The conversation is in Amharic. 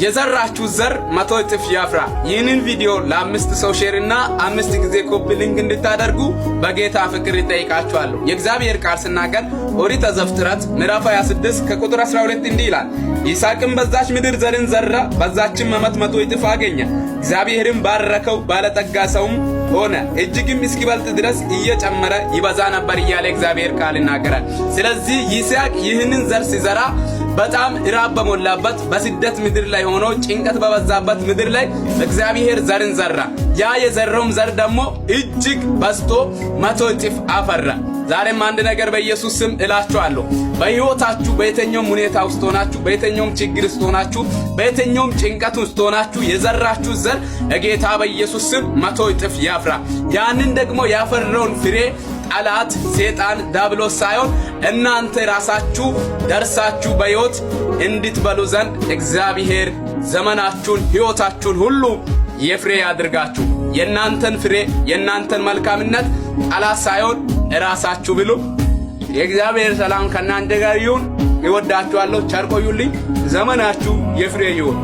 የዘራችሁ ዘር 100 እጥፍ ያፍራ። ይህንን ቪዲዮ ለአምስት ሰው share እና አምስት ጊዜ copy link እንድታደርጉ በጌታ ፍቅር እጠይቃችኋለሁ። የእግዚአብሔር ቃል ስናገር ኦሪት ዘፍጥረት ምዕራፍ 26 ከቁጥር 12 እንዲህ ይላል፣ ይስሐቅም በዛች ምድር ዘርን ዘራ፣ በዛችም ዓመት 100 እጥፍ አገኘ። እግዚአብሔርም ባረከው፣ ባለጠጋ ሰውም ሆነ፣ እጅግም እስኪበልጥ ድረስ እየጨመረ ይበዛ ነበር እያለ እግዚአብሔር ቃል ይናገራል። ስለዚህ ይስሐቅ ይህንን ዘር ሲዘራ በጣም ራብ በሞላበት በስደት ምድር ላይ ሆኖ ጭንቀት በበዛበት ምድር ላይ እግዚአብሔር ዘርን ዘራ። ያ የዘራውም ዘር ደግሞ እጅግ በዝቶ 100 እጥፍ አፈራ። ዛሬም አንድ ነገር በኢየሱስ ስም እላችኋለሁ። በሕይወታችሁ በየትኛውም ሁኔታ ውስጥ ሆናችሁ፣ በየትኛውም ችግር ውስጥ ሆናችሁ፣ በየትኛውም ጭንቀት ውስጥ ሆናችሁ የዘራችሁ ዘር ጌታ በኢየሱስ ስም 100 እጥፍ ያፍራ። ያንን ደግሞ ያፈራውን ፍሬ ጠላት ሴጣን ዲያብሎስ ሳይሆን እናንተ ራሳችሁ ደርሳችሁ በሕይወት እንድትበሉ ዘንድ እግዚአብሔር ዘመናችሁን ሕይወታችሁን ሁሉ የፍሬ ያድርጋችሁ። የእናንተን ፍሬ፣ የእናንተን መልካምነት ጠላት ሳይሆን እራሳችሁ ብሉ። የእግዚአብሔር ሰላም ከእናንተ ጋር ይሁን። እወዳችኋለሁ። ቸር ቆዩልኝ። ዘመናችሁ የፍሬ ይሁን።